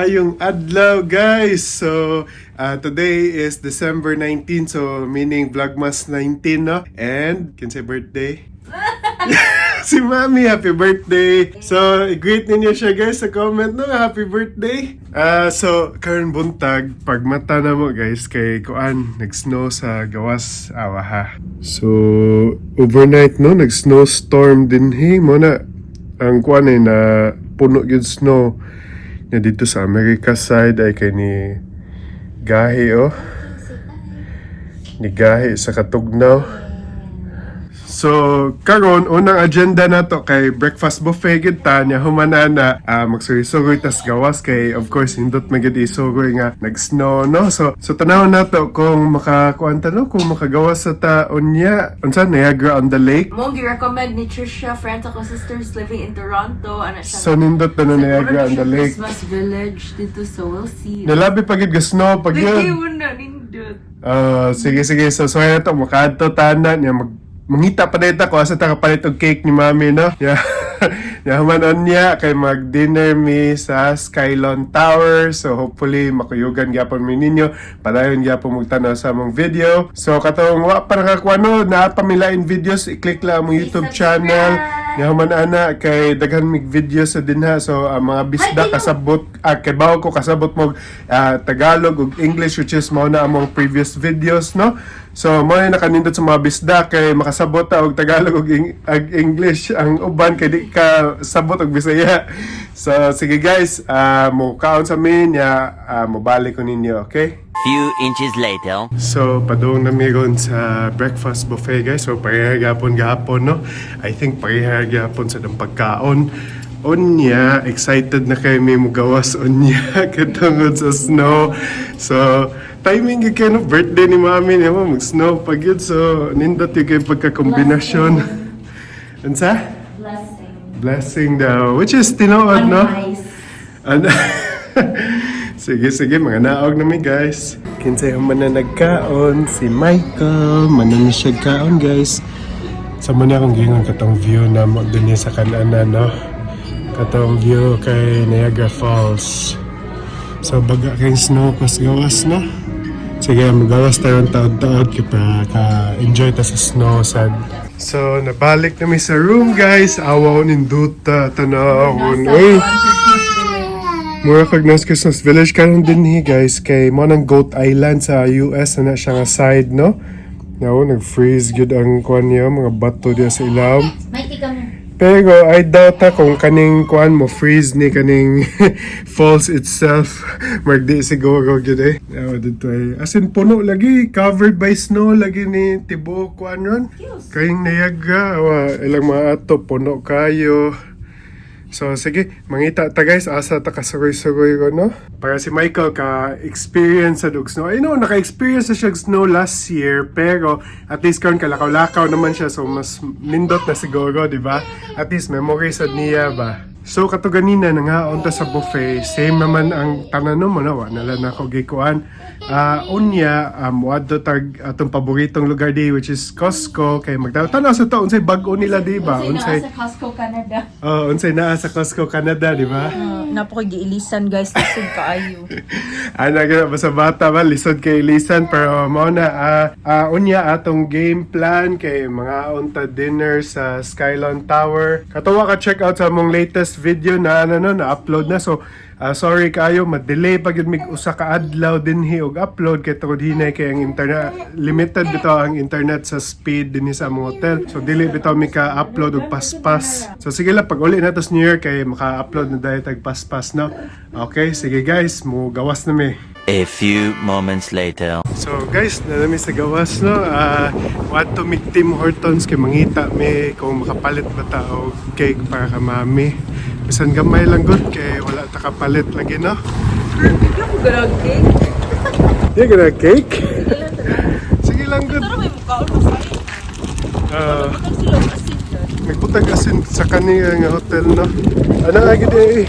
Maayong adlaw, guys. So, today is December 19, so meaning Vlogmas 19, no? And kinsay birthday? Si Mami, happy birthday! So, i-greet ninyo siya, guys, sa comment, no? Happy birthday! So, karon buntag, pagmata namo, guys, kay kuan, nag-snow sa gawas, awa ha. So, overnight, no, nag-snowstorm dinhi, mao na, ang kuan ay na puno gyud snow na dito sa America side ay kay ni gahi oh. Ni gahi sa katugnaw. So, karon unang agenda nato kay breakfast buffet gid ta nya human ana magsugoy-sugoy tas gawas kay of course hindot man gid isugoy nga nag-snow, no. So tanawon nato kung makakuan ta, no, kung makagawas sa ta unya unsa Niagara on the Lake. Mong gi-recommend ni Trisha, friends ako sisters living in Toronto. Ano siya? So nindot na Niagara on the Lake. Christmas village dito, so we'll see. Nalabi pa gid ga snow pag Lagi yun. mo na nindot. Ah, sige sige, so so to makadto tanan niya, mag mangita pa dito ko asa ta kapalit og cake ni Mami, no. Yeah. Ya man unya kay mag-dinner mi sa Skylon Tower. So hopefully makuyugan gyapon mi ninyo. Padayon gyapon magtanaw sa among video. So katong wa pa nakakuha, no, naa pa mi lain videos, i-click lang among YouTube channel. Nya man ana kay daghan mig videos sa dinha, so ang mga bisda kasabot, kay bawo ko kasabot mo Tagalog ug English, which is mao na among previous videos, no. So mao na nakanindot sa mga bisda kay makasabot ta og Tagalog ug English, ang uban kay di ka sabot og Bisaya. So sige guys, mo kaon sa mi nya mobalik ko ninyo, okay? Few inches later. So, padung na mi ron sa breakfast buffet, guys. So, pareha gapon gapon, no? I think pareha gapon sa dang pagkaon. Unya, excited na kay mi mugawas unya kay tungod sa snow. So, timing gyud kay no, birthday ni Mami niya mo mag-snow pag yun. So, nindot yung kay pagka-kombinasyon. Unsa? Blessing. Blessing daw. Which is tinuod, no? Nice. Ano? Sige, sige, mga naog na mi, guys. Kinsay human na nagkaon, si Michael. Manan na siya kaon, guys. Sa so, muna akong gingon katong view na mo dun sa kanana, no? Katong view kay Niagara Falls. So, baga kay snow pas gawas, no? Sige, magawas tayo ng taod-taod kay para ka-enjoy ta sa snow sad. So, nabalik na mi sa room, guys. Awaw ninduta, tanawon. Uy! Mura kag nas Christmas village karon dinhi, guys, kay mo nang Goat Island sa US na siya nga side, no. Now nag-freeze gyud ang kuan niya, mga bato diya sa ilawom. Mikey, come here. Pero I doubt ta kung kaning kuan mo freeze ni kaning falls itself. Magdi siguro gyud eh. Now dito ay as in puno lagi, covered by snow lagi ni tibuok kuan ron. Kayong Niagara, wa, ilang mga ato puno kayo. So sige, mangita ta, guys, asa ta kasugoy-sugoy ko, no? Para si Michael ka experience sa og snow. I know naka-experience na siya og snow last year, pero at least karon kalakaw-lakaw naman siya, so mas nindot na siguro, di ba? At least memory sad niya ba. So kato ganina nangaon ta sa buffet, same naman ang tanan mo, no, wa na lang nako gikuan. Unya muadto tag atong paboritong lugar di, which is Costco, kay magtanaw sa to unsay bag-o nila, di ba? Unsay Unsay sa Costco Canada. Oh, unsay naa sa Costco Canada, di ba? Napo kay giilisan, guys, lisod kaayo. Ana gina ba sa bata ba lisod kay ilisan, pero mao na unya atong game plan kay mga unta dinner sa Skylon Tower. Katuwa ka check out sa among latest video na ano, no, na upload na. So sorry kayo, ma-delay pag yun mig usa ka adlaw dinhi og upload kay tungod hinay kay ang internet, limited bitaw ang internet sa speed dinhi sa among hotel. So dili bitaw mi ka upload og paspas. So sige lang, pag uli na to sa New York kay maka-upload na dahil tag paspas, no. Okay, sige guys, mo gawas na mi. A few moments later. So guys, na nami sa gawas, no. Want to meet Tim Hortons kay mangita mi kung makapalit ba ta og cake para ka Mami. Bisan gamay lang gud kay wala ta kapalit lagi, no. Hindi ko ganag cake. Di ka na cake? Sige lang gud. Pero may mukhaon mo sa Butang sila og asin dyan. Nagbutag asin sa kaniya nga hotel, no. Ano nga gid eh.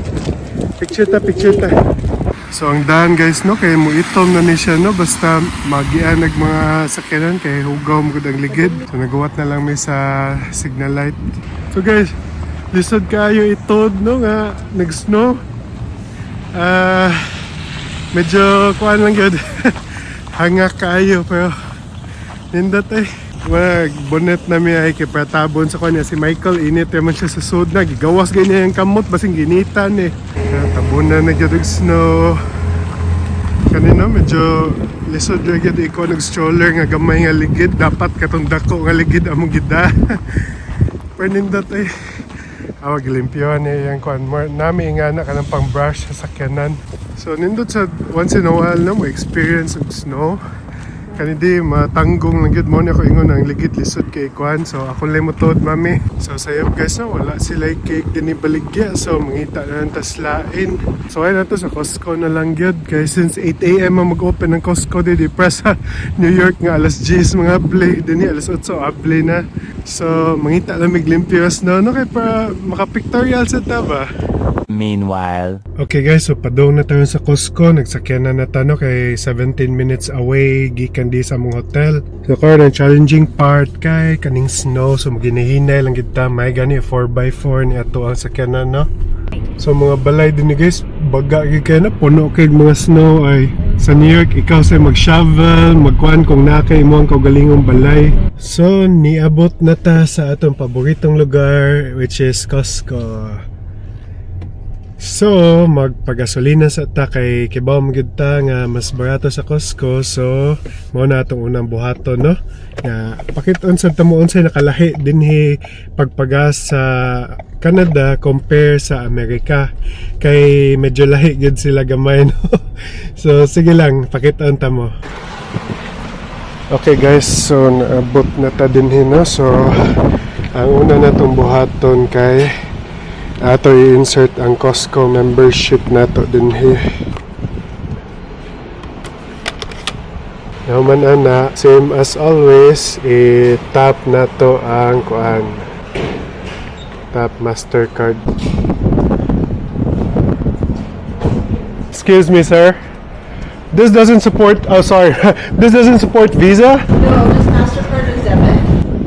Picture ta, picture ta. So ang daan, guys, no, kay mo itom na ni siya, no, basta magian nag mga sakyanan kay hugaw mo gud ang ligid. So naguwat na lang mi sa signal light. So guys, lisod kayo itod, no, nga nag-snow. Ah, medyo kuan lang gyud. Hanga kaayo pero nindot eh. Wag bonnet na mi ay kay patabon sa kanya si Michael, init naman siya sa sud na gigawas ganyan ang kamot basin ginitan eh. Ah, tabunan na gyud og snow. Kanina medyo lisod ra gyud ikaw nag stroller nga gamay nga ligid, dapat katong dako nga ligid among gida. Pero nindot eh. Awag limpyo ni yung kuan mo nami nga na kanang pang brush sa sakyanan. So nindot sa once in a while no mo experience og snow. Kani di matanggong lang gyud mo ni ako ingon ang ligid lisod kay kuan. So ako lang mo tuod, mami. So sayop guys no, wala sila cake dinhi baligya. So mangita na lang tas lain. So ay nato sa Costco na lang gyud kay since 8 a.m. ang mag-open ng Costco di press sa New York nga alas 10 mga abli dinhi alas 8 abli na. So mangita lang mig limpyo snow no kay para maka-pictorial sa ta ba. Meanwhile. Okay guys, so padung na tayo sa Costco. Nagsakyan na ta no kay 17 minutes away gikan di sa among hotel. So karon ang challenging part kay kaning snow, so maginahinay lang gid ta, may gani 4x4 ni ato ang sakyanan no. So mga balay din ni guys, baga gyud kay na puno kay mga snow ay. Sa New York ikaw sa mag-shovel, magkuan kung naa kay imo ang kaugalingong balay. So niabot na ta sa atong paboritong lugar, which is Costco. So, magpagasolina sa ta kay kibaw man gyud ta nga mas barato sa Costco. So, mao na atong unang buhaton no. Nga pakit-on sa tamo unsay nakalahi dinhi pagpagas sa Canada compare sa Amerika. Kay medyo lahi gyud sila gamay no. So, sige lang, pakit-on ta mo. Okay guys, so naabot na ta dinhi no. So, ang una natong buhaton kay ato i-insert ang Costco membership nato dinhi. Naman ana, same as always, i-tap nato ang kuan. Tap Mastercard. Excuse me, sir. This doesn't support, oh sorry. This doesn't support Visa? No, just MasterCard and debit.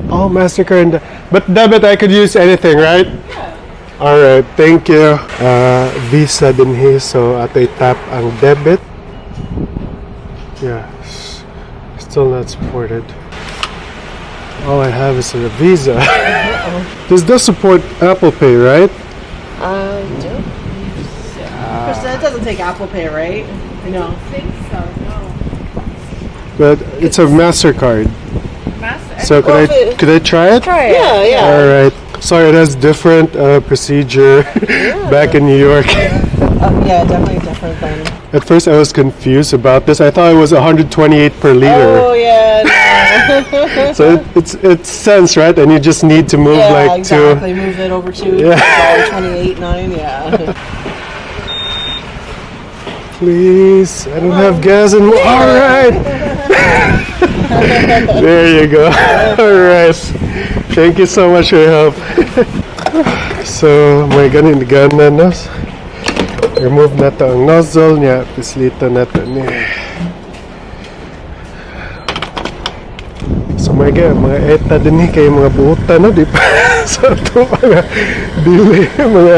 Oh, Mastercard. But debit, I could use anything, right? All right, thank you. Visa din here, so ato i-tap ang debit. Yeah, still not supported. All I have is a Visa. This does support Apple Pay, right? Do Kristen, it doesn't take Apple Pay, right? No. Think so, no. But it's a Mastercard. Master. So could Well, I if it- could I try it? Try it. Yeah. All right. Sorry, that's different procedure back in New York. Yeah, definitely different than. At first, I was confused about this. I thought it was 128 per liter. Oh yeah. No. So it's cents, right? And you just need to move Yeah, like exactly. Move it over to $1.28 9. Yeah. to. Please, I don't have gas and. All right. There you go. All right. Thank you so much for your help. So, may ganin gana no. Remove na to ang nozzle niya. Pislito na to ni. So may mga eta din ni kay mga buutan no di pa sa ato mga dili mga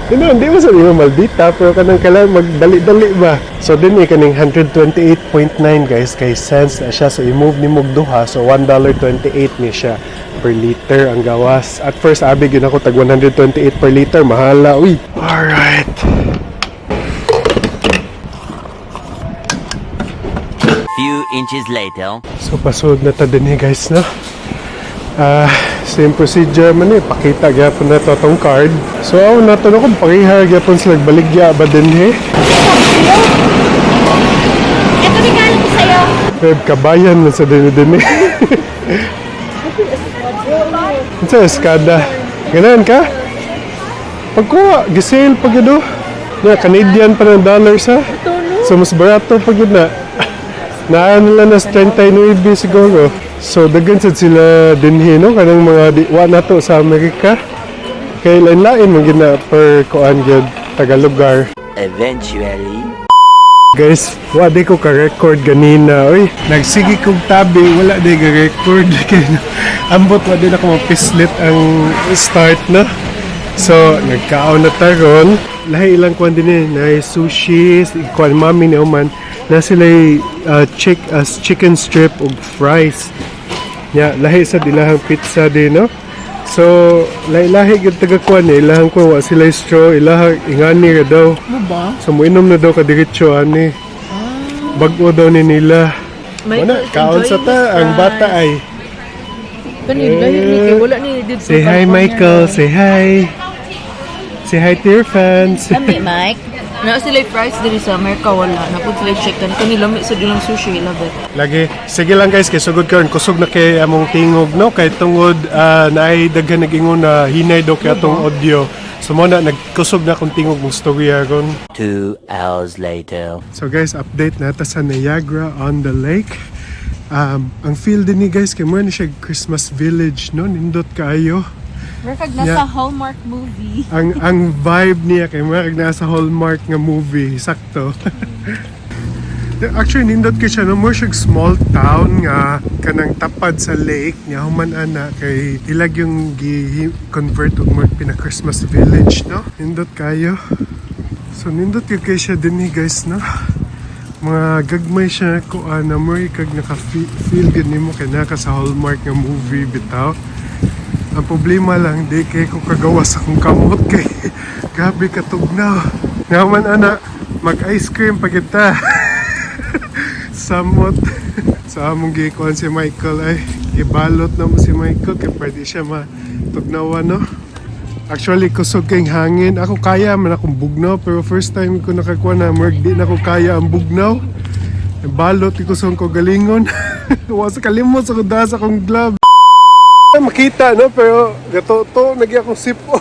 hindi mo sa mga maldita pero kanang kailangan magdali-dali ba. So din ni kaning 128.9 guys kay cents na siya, so i-move ni mog duha, so $1.28 ni siya per liter ang gawas. At first abi gyud ako tag 128 per liter, mahala uy. Alright. Few inches later. So pasod na ta dinhi guys no. Ah, same procedure man eh, pakita gyapon na to atong card. So aw na to no kung pareha gyapon sila baligya ba dinhi. Ito regalo ko sa'yo. Web kabayan man sa dinhi dinhi. Unsa eskada? Ganahan ka? Pagkuha, gisale pag yun oh. Na, Canadian pa ng dollars ha. So mas barato pag yun na. Naa nila na sa 39 siguro. So daghan sad sila dinhi no kanang mga di wa na to sa Amerika. Kay lain-lain man gyud na per kuan gyud taga lugar. Eventually. Guys, wa di ko ka-record ganina. Uy, nagsige kog tabi, wala di ka-record. Kay ambot wa din ako mapislit ang start no. So, nagkaon na ta ron. Lahi ilang kuan din eh, na sushi, kuan mami ni Oman, na sila as chicken strip ug fries. Nya, lahi sa ilahang pizza din, no? So, lahi-lahi gyud taga kuan eh, ilahang kuan wa sila straw, ilahang ingani ra daw. Ano ba? So, muinom na daw ka diretso ani. Bag-o daw ni nila. Michael, Wala, kaon sa enjoying ta, his ang bata fries. ay. Kani, lahi ni kay wala ni dito. Say hi, Michael. Say hi. Say hi to your fans. Lami, Mike. Na sila fries diri sa America wala. Napud sila chicken. Kani lami sa dilang sushi, love it. Lagi. Sige lang guys, kay sugod karon kusog na kay among tingog no kay tungod naay daghan nag-ingon na hinay daw kay atong audio. So mo na nagkusog na akong tingog mong storya ron. 2 hours later. So guys, update na ta sa Niagara on the Lake. Ang feel din ni guys kay mo ni siya Christmas village no, nindot kaayo. Murag nasa Hallmark movie. Ang vibe niya kay murag nasa Hallmark nga movie, sakto. Actually nindot kay siya no, more siya small town nga kanang tapad sa lake nga human ana kay ilag yung gi-convert og more pina Christmas village no. Nindot kayo. So nindot gyud kay siya dinhi guys no. Mga gagmay siya ko ana mo kag naka-feel gyud nimo kay naka sa Hallmark nga movie bitaw. Ang problema lang, di kay ko kagawas akong kamot kay grabe katugnaw. Nga man ana, mag-ice cream pa kita. Samot. Sa among gikuan si Michael ay ibalot na mo si Michael kay pwede siya matugnawan no. Actually, kusog kayong hangin. Ako kaya man akong bugnaw, pero first time ko nakakuha na murag di na ko kaya ang bugnaw. Balot ko sa ko galingon. Wa sa kalimot sa kuda sa akong glove. Makita no pero gato to nagi akong sipo.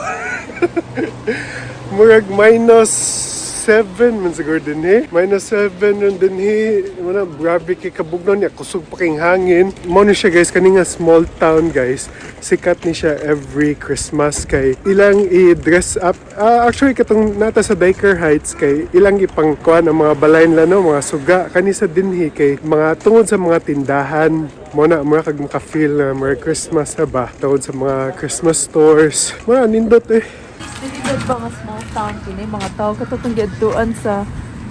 Murag -7 man siguro din eh. -7 rin din eh. Muna, grabe kay kabugnaw niya. Kusog pa king hangin. Mo ni siya guys, kani nga small town guys. Sikat ni siya every Christmas kay ilang i-dress up. Ah, actually, katong nata sa Dyker Heights kay ilang ipangkuan ang mga balay nila no, mga suga. Kani sa dinhi kay mga tungod sa mga tindahan. Mo na mura kag maka-feel na Merry Christmas na ba tungod sa mga Christmas stores. Mura nindot eh. Dili ba nga small town kini mga tao katong giadtuan sa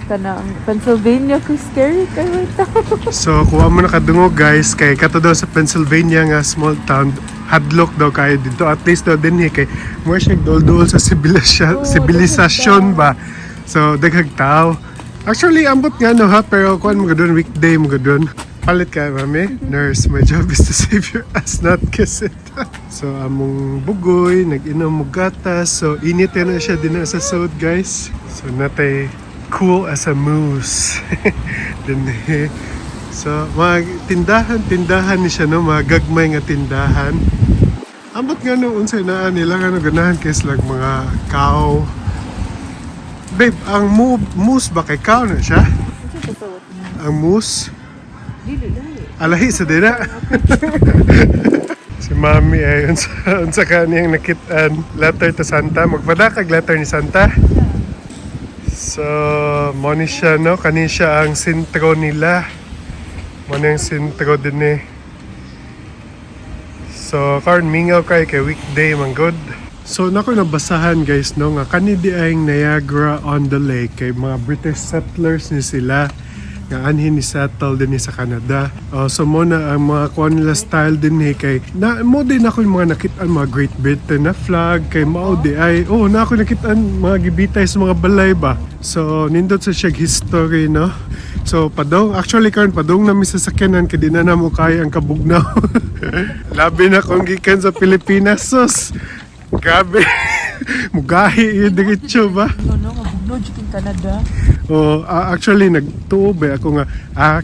kanang Pennsylvania kay scary kay tao. So, kuha mo na kadungog guys, kay kato daw sa Pennsylvania nga small town, hadlok daw kayo dito. At least daw din eh, kay mo siya duol-duol sa sibilisasyon ba. So, daghag tao. Actually, ambot nga no ha, pero kuan mo doon, weekday mo doon. Palit ka, mami. Nurse, my job is to save your ass, not kiss it. So, among bugoy, nag-inom mo gatas. So, init na siya din na sa suit, guys. So, natay cool as a moose. Din eh. So, mga tindahan, tindahan ni siya, no? Mga gagmay nga tindahan. Ambot nga no, unsay naa nila, nga no, ganahan kay sila mga cow. Babe, ang moose ba kay cow na siya? Ang moose? Alahi sa dira. Si Mami ay unsa, unsa kaniyang nakitaan letter to Santa. Magpada kag letter ni Santa. So, mo ni siya no, kani siya ang sentro nila. Mo ni ang sentro din eh. So, karon mingaw kay kay weekday man good. So, nako nabasahan guys no nga kani di ay Niagara on the Lake kay mga British settlers ni sila nga anhin ni settle din ni sa Canada. So mo na ang mga kuan nila style din ni kay na mo din ako yung mga nakitaan mga Great Britain na flag kay mao di ay oh na ako nakitaan mga gibitay sa mga balay ba. So nindot sa siya history no. So padong actually karon padong nami sa sakyanan kay di na namo kaya ang kabugnaw. Labi na kung gikan sa Pilipinas sus. Grabe. Mugahi yun diretso ba? No, nga bugno jud king Canada. Oh, actually nagtuo ba ako nga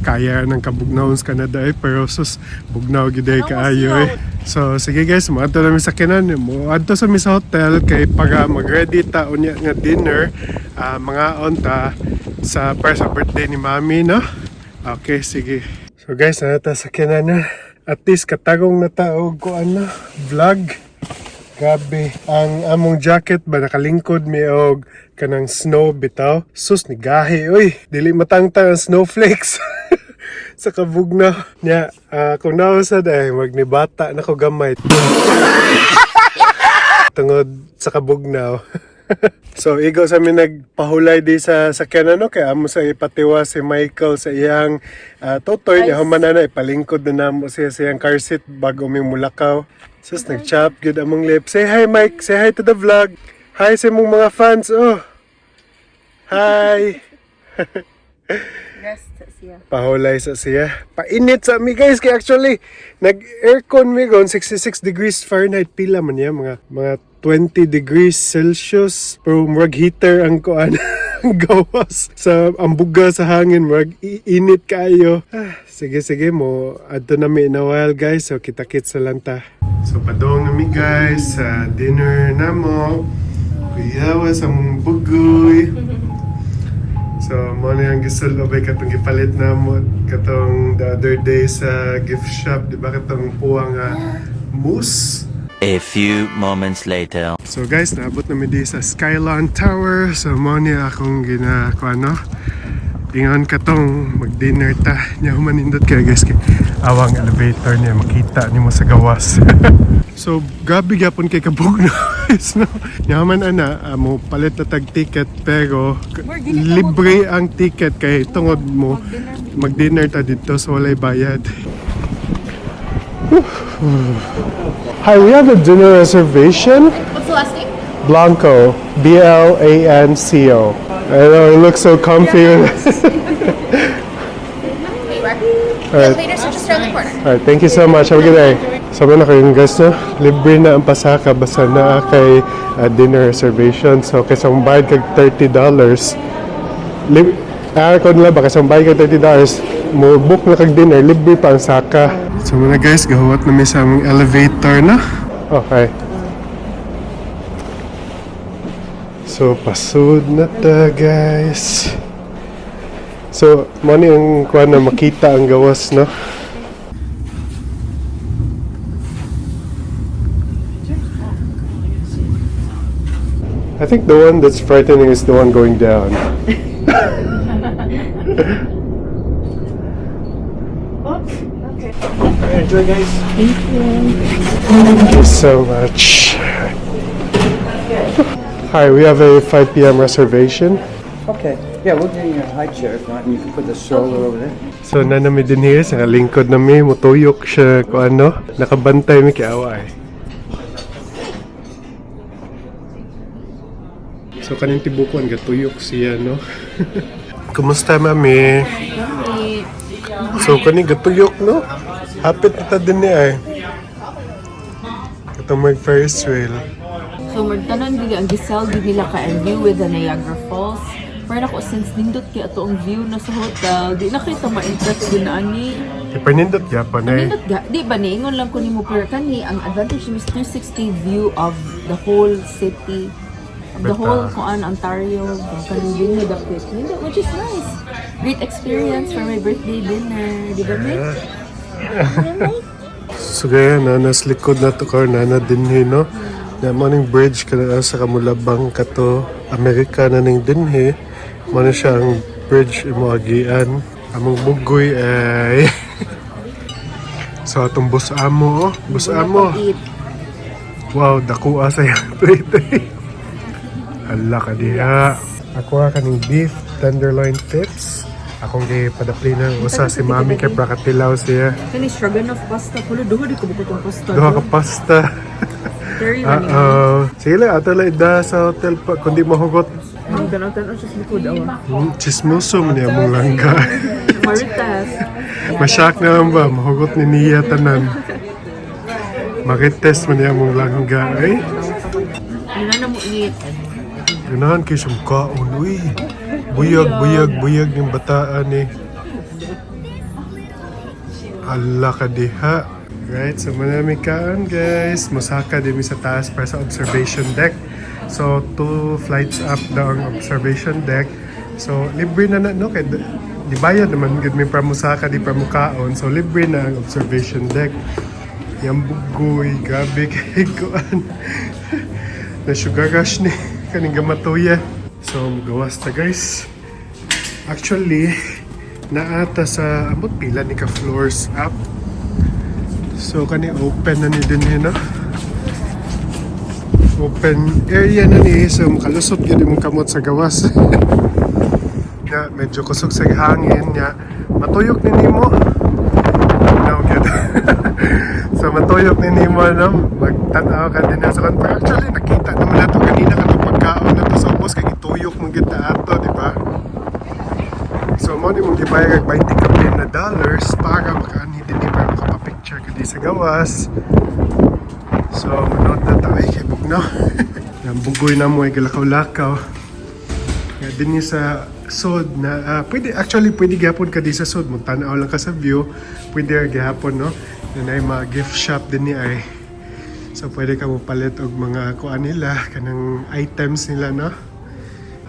kaya ng kabugnaw sa Canada eh pero sus bugnaw gid ay kaayo eh. So sige guys, moadto na mi sa kinan, moadto sa mi sa hotel kay para mag-ready ta unya nga dinner, mga on ta sa para sa birthday ni Mami no. Okay, sige. So guys, na ta sa kinan na. At least katagong na ta og kuan na vlog. Grabe, ang among jacket ba nakalingkod mi og kanang snow bitaw. Sus ni gahi oy, dili matangtang ang snowflakes. Sa kabugnaw niya, kung nausad ay magnibata na ko gamay. Tungod sa kabugnaw. So, igo sa mi nagpahulay di sa sakyanan, no? Kaya amo sa ipatiwa si Michael sa iyang totoy. Niya human na ipalingkod na namo siya sa iyang car seat bago mi mulakaw. Sus, nag-chop gyud among lips. Say hi, Mike. Say hi to the vlog. Hi sa imong mga fans. Oh. Hi. Rest siya. Pahulay sa siya. Painit sa mi, guys, kay actually nag-aircon mi gon 66 degrees Fahrenheit, pila man niya, mga 20 degrees Celsius, pero murag heater ang kuan, ang gawas sa ang buga sa hangin, murag init kaayo. Ah, sige sige, mo adto na mi in a while, guys, so kita-kits sa lang ta. So padong na mi, guys, sa dinner namo. Kuyawa sa mong bugoy. So, mo na yung gisulobay katong gipalit na mo katong the other day sa gift shop, di ba, katong puwang nga mousse. A few moments later. So guys, naabot na mi di sa Skylon Tower. So mo ni akong gina ano. Ingon katong mag-dinner ta. Nya humanindot kay, guys, kay awang elevator niya makita nimo sa gawas. So grabe gyapon kay kabugno, guys, no. Nya man ana mo palit na tag ticket, pero libre ang ticket kay tungod mo mag-dinner ta dito, so walay bayad. Hi, we have a dinner reservation. What's the last name? Blanco, B L A N C O. I know it looks so comfy. There you are. Alright. Elevators are just around the corner. Alright, thank you so much. Have a good day. Sabi na kayong guys, no? Libre na ang pasaka basta na kay dinner reservation. So, kaysa bayad kag $30, kung nila ba, kaysa bayad kag $30, mo book na kag dinner, libre pa ang saka. So, mga guys, gahuwat na mi sa among elevator na. Okay. So, pasud na ta, guys. So, mo ni ang kuha na makita ang gawas, no? I think the one that's frightening is the one going down. Okay. Enjoy, guys. Thank you. Thank you so much. Hi, we have a 5 p.m. reservation. Okay, yeah, we'll get you a high chair if not, and you can put the stroller over there. So, na nami din here, sa lingkod na mi, mutuyok siya kung ano, nakabantay mi kay awa eh. So, kaning tibukuan, gatuyok siya, no? Kumusta, mami? So, kaning gatuyok, no? Hapit na ta din niya eh. Katong mag-Ferris wheel. So magtanon gid ang gisell gid nila ka ang view with the Niagara Falls. Pero nako, since nindot kay ato ang view na sa hotel, di na kita ma-interest gud na ani. Ipanindot yapon eh. Nindot ga, di ba niingon lang ko nimo, pero kani ang advantage is 360 view of the whole city. Of the Beta. whole kuan Ontario, kaning view na dapit. Nindot, which is nice. Great experience for my birthday dinner, di ba, mate? So gaya na, nas likod na to car na na dinhi, no? Na mo ning bridge kada sa kamulabang kato Amerika na ning dinhi. Mo na siya ang bridge imo agian. Among bugoy ay. So atong bus amo, oh. Bus amo. Eat. Wow, dakuha sa iyang plate. Eh. Hala ka diha. Ako nga kaning beef tenderloin tips. Akong gipadapli ng usa si mami kay prakatilaw siya. Kani stroganoff pasta kulo duha di ko bukod ang pasta. Duha ka pasta. Very man. Oo. Sige lang, ato lang ida sa hotel pa. Kundi mahugot. Ang tanaw-tanaw siya sa likod awa. Chismoso man niya mong langga. Maritas. Masyak na lang ba? Mahugot ni Nia tanan. Marites man niya mong langga. Eh, Ano na mo eat? ganahan kay siyang kaon. Uy, buyag, buyag, buyag ng bataan eh. Ala ka diha. Right, so manami kaon, guys. Musaka din mi sa taas para sa observation deck. So, two flights up daw ang observation deck. So, libre na na, no? Kay, di bayad naman, gud mi para musaka, di para mukaon. So, libre na ang observation deck. Yang bugoy, grabe kay kuan. Na sugar rush ni kaning gamatuya. So, gawas ta, guys. Actually, naata sa amot pila ni ka floors up. So kani open na ni din no? Open area na ni, so makalusot gyud imong kamot sa gawas. Nga medyo kusog sa hangin nya, matuyok ni nimo. No, gyud. So matuyok ni nimo, no, magtan-aw ka din sa kan. Pero actually nakita naman nato kanina katong pagkaon nato sa ubos kay gituyok man gyud ta ato, di ba? So mo ni mong gibayad og 20 kapin na dollars para makaanhi din para makapapicture ka di sa gawas. So manood na tayo kay bugno. Yan, bugoy na mo ay galakaw-lakaw. Nga din sa sod na pwede, actually pwede gihapon ka di sa sod mo, tan-aw lang ka sa view, pwede ra gihapon, no. Yan ay mga gift shop din ni ay. So pwede ka mo palit og mga kuan nila, kanang items nila, no.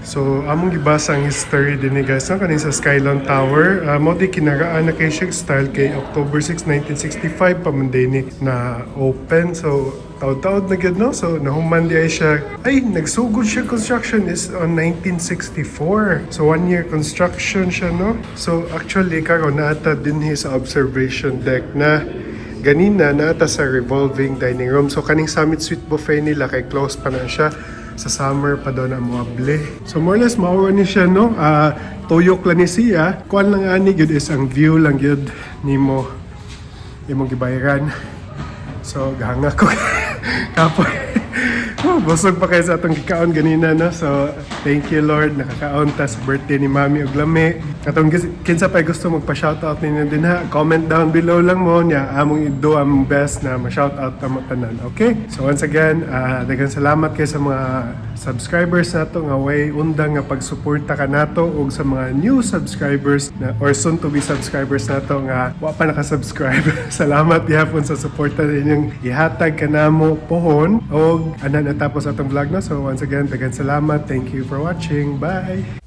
So, among gibasa ang history din ni guys, no? Kaning sa Skylon Tower. Mo di kinaraan na kay siya style kay October 6, 1965 pa man din ni na open. So, taod-taod na gyud, no? So, nahuman di ay siya. Ay, nagsugod siya construction is on 1964. So, one year construction siya, no? So, actually, karon naata din sa observation deck na ganina naata sa revolving dining room. So kaning Summit Suite buffet nila kay close pa na siya, sa summer pa daw na moable. So more or less mao ni siya, no. Tuyok lang ni siya. Kuan lang ani gyud is ang view lang gyud nimo imong gibayaran. So gahanga ko kapoy. Oh, busog pa kayo sa atong gikaon ganina, no. So thank you, Lord, nakakaon ta sa birthday ni Mami og lami. Atong kinsa pa gusto magpa-shoutout ninyo din ha, comment down below lang mo niya, among i-do ang best na ma-shoutout ta mo tanan. Okay? So once again, daghang salamat kay sa mga subscribers nato nga way undang nga pagsuporta kanato ug sa mga new subscribers na or soon to be subscribers nato nga wa pa naka-subscribe. Salamat gihapon sa suporta ninyong ihatag kanamo pohon ug ana natapos atong vlog, no. So once again, daghang salamat. Thank you for watching. Bye.